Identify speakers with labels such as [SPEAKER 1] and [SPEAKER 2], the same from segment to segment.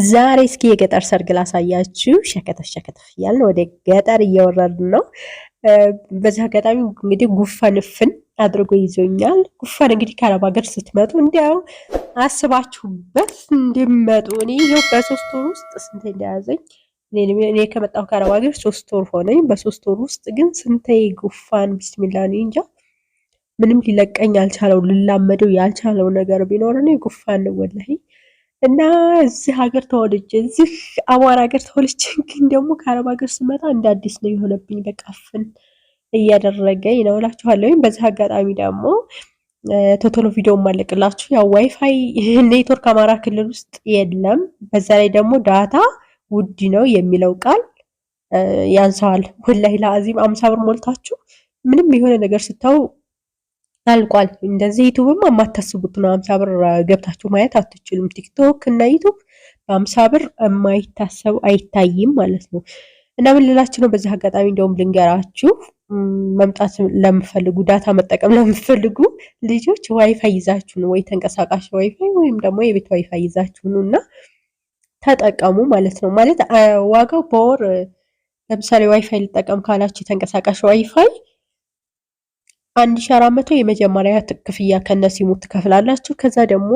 [SPEAKER 1] ዛሬ እስኪ የገጠር ሰርግ ላሳያችሁ። ሸከተፍ ሸከተፍ እያልን ወደ ገጠር እየወረድን ነው። በዚህ አጋጣሚ እንግዲህ ጉፋን እፍን አድርጎ ይዞኛል። ጉፋን እንግዲህ ከአረብ ሀገር ስትመጡ እንዲያው አስባችሁበት እንዲመጡ። እኔ ይኸው በ3 ወር ውስጥ ስንቴ እንደያዘኝ፣ እኔ ከመጣሁ ከአረብ ሀገር 3 ወር ሆነኝ። በ3 ወር ውስጥ ግን ስንቴ ጉፋን፣ ቢስሚላ፣ እኔ እንጃ ምንም ሊለቀኝ ያልቻለው፣ ልላመደው ያልቻለው ነገር ቢኖር እኔ ጉፋን ነው ወላሂ። እና እዚህ ሀገር ተወልጄ፣ እዚህ አቧራ ሀገር ተወልጄ ግን ደግሞ ከአረብ ሀገር ስመጣ እንደ አዲስ ነው የሆነብኝ። በቃ አፍን እያደረገኝ ነው እላችኋለሁኝ። በዚህ አጋጣሚ ደግሞ ቶቶሎ ቪዲዮ ማለቅላችሁ ያው WiFi network አማራ ክልል ውስጥ የለም። በዛ ላይ ደግሞ data ውድ ነው የሚለው ቃል ያንሰዋል። ወላሂ ለአዚም 50 ብር ሞልታችሁ ምንም የሆነ ነገር ስታው አልቋል። እንደዚህ ዩቱብም የማታስቡት ነው። 50 ብር ገብታችሁ ማየት አትችሉም። ቲክቶክ እና ዩቱብ በ50 ብር የማይታሰብ አይታይም ማለት ነው። እና ምን ልላችሁ ነው በዚህ አጋጣሚ እንደውም ልንገራችሁ፣ መምጣት ለምፈልጉ፣ data መጠቀም ለምፈልጉ ልጆች ዋይፋይ ይዛችሁ ነው፣ ወይ ተንቀሳቃሽ ዋይፋይ ወይም ደግሞ የቤት ዋይፋይ ይዛችሁ ነው እና ተጠቀሙ ማለት ነው። ማለት ዋጋው በወር ለምሳሌ ዋይፋይ ልጠቀም ካላችሁ የተንቀሳቃሽ ዋይፋይ 1400 የመጀመሪያ ክፍያ ከነሲሙ ትከፍላላችሁ። ከዛ ደግሞ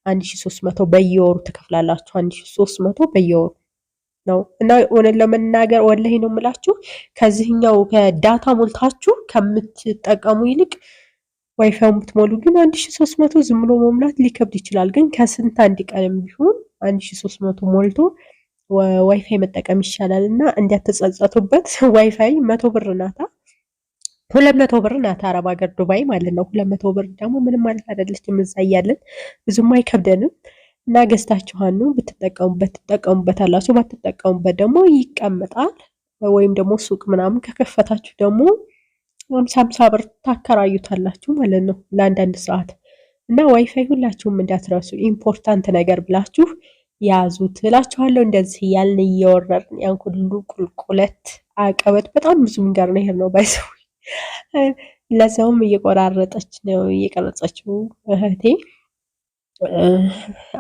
[SPEAKER 1] 1300 በየወሩ ትከፍላላችሁ። 1300 በየወሩ ነው። እና እውነት ለመናገር ወላሂ ነው የምላችሁ ከዚህኛው ከ data ሞልታችሁ ከምትጠቀሙ ይልቅ ዋይፋይ ብትሞሉ ግን 1300 ዝም ብሎ መሙላት ሊከብድ ይችላል። ግን ከስንት አንድ ቀንም ቢሆን 1300 ሞልቶ ዋይፋይ መጠቀም ይሻላል እና እንዳትጸጸቱበት። ዋይፋይ 100 ብር ናታ፣ 200 ብር ናት አረብ ሀገር ዱባይ ማለት ነው። 200 ብር ደግሞ ምንም ማለት አይደለችም። እዛ እያለን ብዙም አይከብደንም እና ገዝታችኋኑ ብትጠቀሙበት ትጠቀሙበታላችሁ፣ ባትጠቀሙበት ደግሞ ይቀመጣል። ወይም ደግሞ ሱቅ ምናምን ከከፈታችሁ ደግሞ 50 50 ብር ታከራዩታላችሁ ማለት ነው ለአንዳንድ ሰዓት። እና ዋይፋይ ሁላችሁም እንዳትረሱ፣ important ነገር ብላችሁ ያዙት እላችኋለሁ። እንደዚህ እያልን እየወረድን ያን ሁሉ ቁልቁለት አቀበት በጣም ብዙ መንገድ ነው ይሄ ነው ባይሰው፣ ለዛውም እየቆራረጠች ነው እየቀረጸችው እህቴ።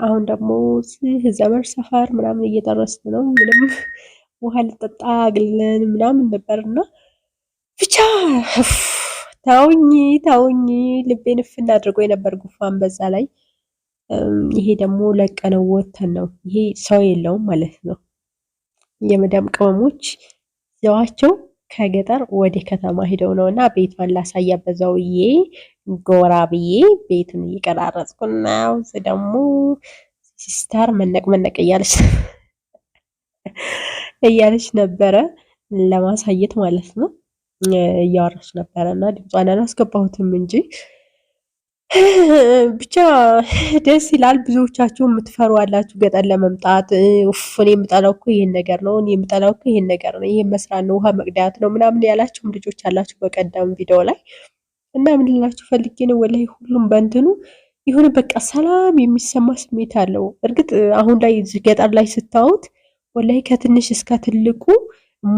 [SPEAKER 1] አሁን ደግሞ እዚህ ዘመድ ሰፈር ምናምን እየደረስን ነው። ምንም ውሃ ልጠጣ አግለን ምናምን ነበርና ብቻ ታውኝ ታውኝ ልቤን እፍን አድርጎ የነበር ጉፋን በዛ ላይ። ይሄ ደግሞ ለቀነው ወተን ነው። ይሄ ሰው የለውም ማለት ነው። የመዳም ቅመሞች ይዘዋቸው ከገጠር ወደ ከተማ ሂደው ነው እና ቤቷን ላሳያ በዛውዬ ጎራ ብዬ ቤቱን እየቀራረጽኩ ነው። ደግሞ sister መነቅ መነቅ እያለች እያለች ነበረ ለማሳየት ማለት ነው። እያወራች ነበረ እና ድምጿን አላስገባሁትም እንጂ ብቻ ደስ ይላል። ብዙዎቻችሁ የምትፈሩ አላችሁ ገጠር ለመምጣት። ኡፍ እኔ የምጠላው እኮ ይሄን ነገር ነው፣ እኔ የምጠላው እኮ ይሄን ነገር ነው፣ ይሄን መስራት ነው፣ ውሃ መቅዳት ነው ምናምን ያላችሁም ልጆች አላችሁ በቀደም ቪዲዮ ላይ። እና ምን ልላችሁ ፈልጌ ነው፣ ወላሂ ሁሉም በእንትኑ የሆነ በቃ ሰላም የሚሰማ ስሜት አለው። እርግጥ አሁን ላይ ገጠር ላይ ስታዩት ወላሂ ከትንሽ እስከ ትልቁ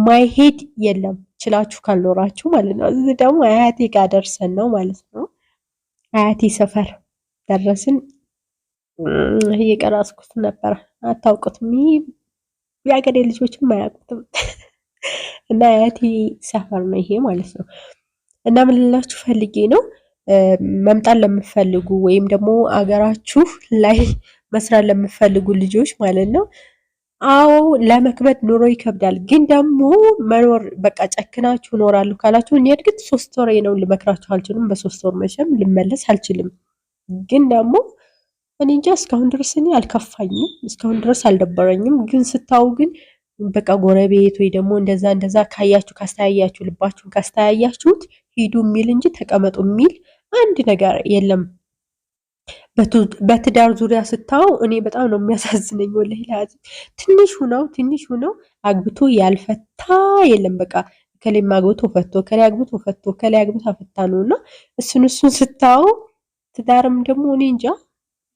[SPEAKER 1] ማይሄድ የለም ችላችሁ ካልኖራችሁ ማለት ነው። እዚህ ደግሞ አያቴ ጋር ደርሰን ነው ማለት ነው። አያቴ ሰፈር ደረስን። እየቀረጽኩት ነበረ። አታውቁትም፣ የአገሬ ልጆችም አያውቁትም። እና አያቴ ሰፈር ነው ይሄ ማለት ነው። እና ምን ልላችሁ ፈልጌ ነው፣ መምጣት ለምፈልጉ ወይም ደግሞ አገራችሁ ላይ መስራት ለምፈልጉ ልጆች ማለት ነው። አዎ ለመክበድ ኑሮ ይከብዳል። ግን ደግሞ መኖር በቃ ጨክናችሁ እኖራለሁ ካላችሁ፣ እኔ እርግጥ 3 ወር ነው ልመክራችሁ አልችልም። በ3 ወር መቼም ልመለስ አልችልም። ግን ደግሞ እኔ እንጃ እስካሁን ድረስ እኔ አልከፋኝም፣ እስካሁን ድረስ አልደበረኝም። ግን ስታው ግን በቃ ጎረቤት ወይ ደግሞ እንደዛ እንደዛ ካያችሁ፣ ካስተያያችሁ፣ ልባችሁን ካስተያያችሁት ሂዱ የሚል እንጂ ተቀመጡ የሚል አንድ ነገር የለም። በትዳር ዙሪያ ስታው እኔ በጣም ነው የሚያሳዝነኝ። ወላሂ ትንሽ ሁነው ትንሽ ሁነው አግብቶ ያልፈታ የለም። በቃ ከሌም አግብቶ ፈቶ፣ ከሌ አግብቶ ፈቶ፣ ከሌ አግብቶ ፈታ ነው። እና እሱን እሱን ስታው ትዳርም ደግሞ እኔ እንጃ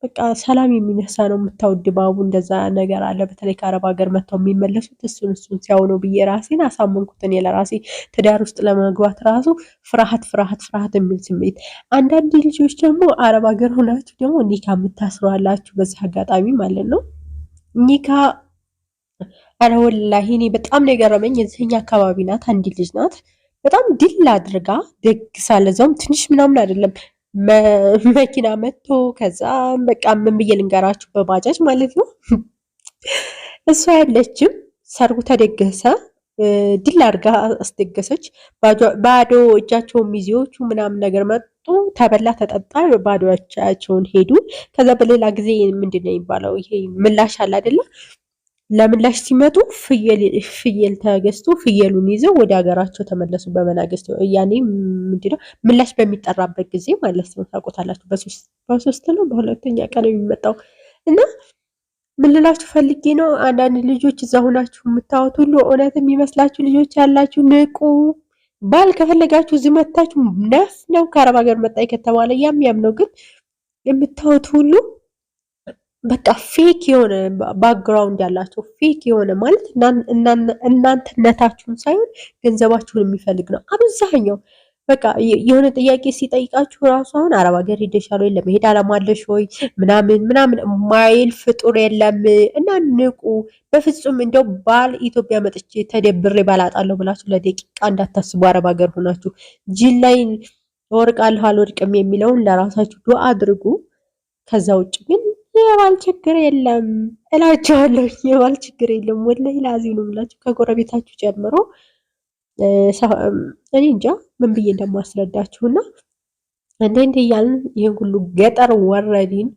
[SPEAKER 1] በቃ ሰላም የሚነሳ ነው የምታው ድባቡ እንደዛ ነገር አለ። በተለይ ከአረብ ሀገር መጥተው የሚመለሱት እሱን እሱን ሲያው ነው ብዬ ራሴን አሳመንኩት። እኔ ለራሴ ትዳር ውስጥ ለመግባት ራሱ ፍርሃት ፍርሃት ፍርሃት የሚል ስሜት። አንዳንድ ልጆች ደግሞ አረብ ሀገር ሆናችሁ ደግሞ ኒካ የምታስሩ አላችሁ። በዚህ አጋጣሚ ማለት ነው ኒካ ኧረ ወላሂ እኔ በጣም ነው የገረመኝ። የዚህኛ አካባቢ ናት፣ አንድ ልጅ ናት። በጣም ድል አድርጋ ደግሳ፣ ለዛውም ትንሽ ምናምን አይደለም መኪና መጥቶ ከዛ በቃ ምን ብዬ ልንገራችሁ፣ በባጃጅ ማለት ነው። እሷ ያለችም ሰርጉ ተደገሰ፣ ድል አድርጋ አስደገሰች። ባዶ እጃቸውን ሚዜዎቹ ምናምን ነገር መጡ፣ ተበላ፣ ተጠጣ፣ ባዶ እጃቸውን ሄዱ። ከዛ በሌላ ጊዜ ምንድን ነው የሚባለው ይሄ ምላሽ አለ አይደለ? ለምላሽ ሲመጡ ፍየል ተገዝቶ ፍየሉን ይዘው ወደ ሀገራቸው ተመለሱ። በመናገስት ያኔ ምንድነው ምላሽ በሚጠራበት ጊዜ ማለት ነው። ታውቁታላችሁ። በሶስት ነው በሁለተኛ ቀን የሚመጣው እና ምን ልላችሁ ፈልጌ ነው፣ አንዳንድ ልጆች እዛ ሆናችሁ የምታወት ሁሉ እውነት የሚመስላችሁ ልጆች ያላችሁ ንቁ። ባል ከፈለጋችሁ እዚህ መታችሁ ነፍ ነው ከአረብ ሀገር መጣ ከተባለ ያም ያም ነው። ግን የምታወት ሁሉ በቃ fake የሆነ background ያላቸው fake የሆነ ማለት እናንተነታችሁን ሳይሆን ገንዘባችሁን የሚፈልግ ነው አብዛኛው። በቃ የሆነ ጥያቄ ሲጠይቃችሁ ራሱ አሁን አረብ ሀገር ሄደሻል ወይ ለመሄድ አላማ አለሽ ወይ ምናምን ምናምን ማይል ፍጡር የለም። እና ንቁ። በፍጹም እንደው ባል ኢትዮጵያ መጥቼ ተደብሬ ባላጣለሁ ብላችሁ ለደቂቃ እንዳታስቡ። አረብ ሀገር ሆናችሁ ጅል ላይ እወርቃለሁ አልወድቅም የሚለውን ለራሳችሁ ዱአ አድርጉ። ከዛ ውጭ ግን የባል ችግር የለም እላቸዋለሁ። የባል ችግር የለም ወላሂ ላዚም ነው የምላችሁ። ከጎረቤታችሁ ጀምሮ እኔ እንጃ ምን ብዬ እንደማስረዳችሁና እንዴ እንዴ እያልን ይህን ሁሉ ገጠር ወረዲን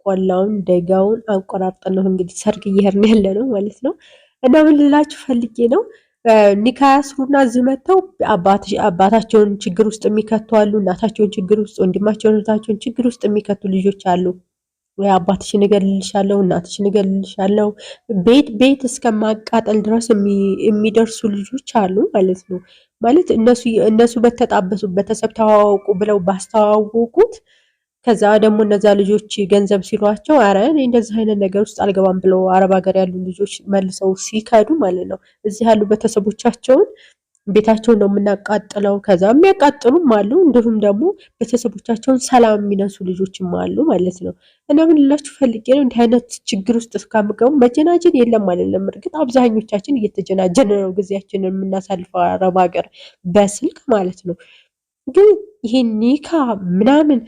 [SPEAKER 1] ቆላውን ደጋውን አቆራርጠን ነው እንግዲህ ሰርግ እየሄድን ያለ ነው ማለት ነው። እና ምን ልላችሁ ፈልጌ ነው ኒካ ያስሩና እዚህ መጥተው አባታቸውን ችግር ውስጥ የሚከቱ አሉ፣ እናታቸውን ችግር ውስጥ፣ ወንድማቸውን እህታቸውን ችግር ውስጥ የሚከቱ ልጆች አሉ። ወይ አባትሽን እገልልሻለሁ፣ እናትሽን እገልልሻለሁ፣ ቤት ቤት እስከማቃጠል ድረስ የሚደርሱ ልጆች አሉ ማለት ነው። ማለት እነሱ በተጣበሱ ቤተሰብ ተዋወቁ ብለው ባስተዋወቁት ከዛ ደግሞ እነዛ ልጆች ገንዘብ ሲሏቸው አረ እኔ እንደዚህ አይነት ነገር ውስጥ አልገባም ብለው አረብ ሀገር ያሉ ልጆች መልሰው ሲከዱ ማለት ነው እዚህ ያሉ ቤተሰቦቻቸውን ቤታቸውን ነው የምናቃጥለው። ከዛ የሚያቃጥሉም አሉ፣ እንዲሁም ደግሞ ቤተሰቦቻቸውን ሰላም የሚነሱ ልጆችም አሉ ማለት ነው። እና ምን ልላችሁ ፈልጌ ነው እንዲህ አይነት ችግር ውስጥ እስካምገቡ መጀናጀን የለም አይደለም። እርግጥ አብዛኞቻችን እየተጀናጀን ነው ጊዜያችንን የምናሳልፈው አረብ ሀገር በስልክ ማለት ነው። ግን ይሄ ኒካ ምናምን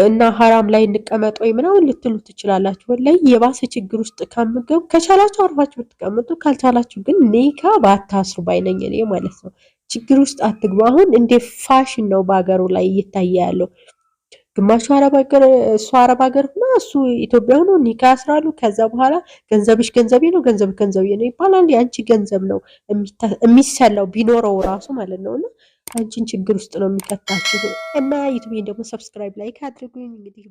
[SPEAKER 1] እና ሀራም ላይ እንቀመጥ ወይ ምናምን ልትሉ ትችላላችሁ። ወላሂ የባሰ ችግር ውስጥ ከምገቡ ከቻላችሁ አርፋችሁ ብትቀመጡ፣ ካልቻላችሁ ግን ኒካ ባታስሩ ባይነኝ እኔ ማለት ነው። ችግር ውስጥ አትግቡ። አሁን እንደ ፋሽን ነው በሀገሩ ላይ እየታየ ያለው። ግማሹ አረብ ሀገር እሱ አረብ ሀገር እና እሱ ኢትዮጵያ ሆኖ ኒካ ያስራሉ። ከዛ በኋላ ገንዘብሽ ገንዘቤ ነው፣ ገንዘብ ገንዘቤ ነው ይባላል። የአንቺ ገንዘብ ነው የሚሰላው ቢኖረው ራሱ ማለት ነው እና አንቺን ችግር ውስጥ ነው የሚከታችሁ። እና ዩቱቤን ደግሞ subscribe like አድርጉኝ እንግዲህ።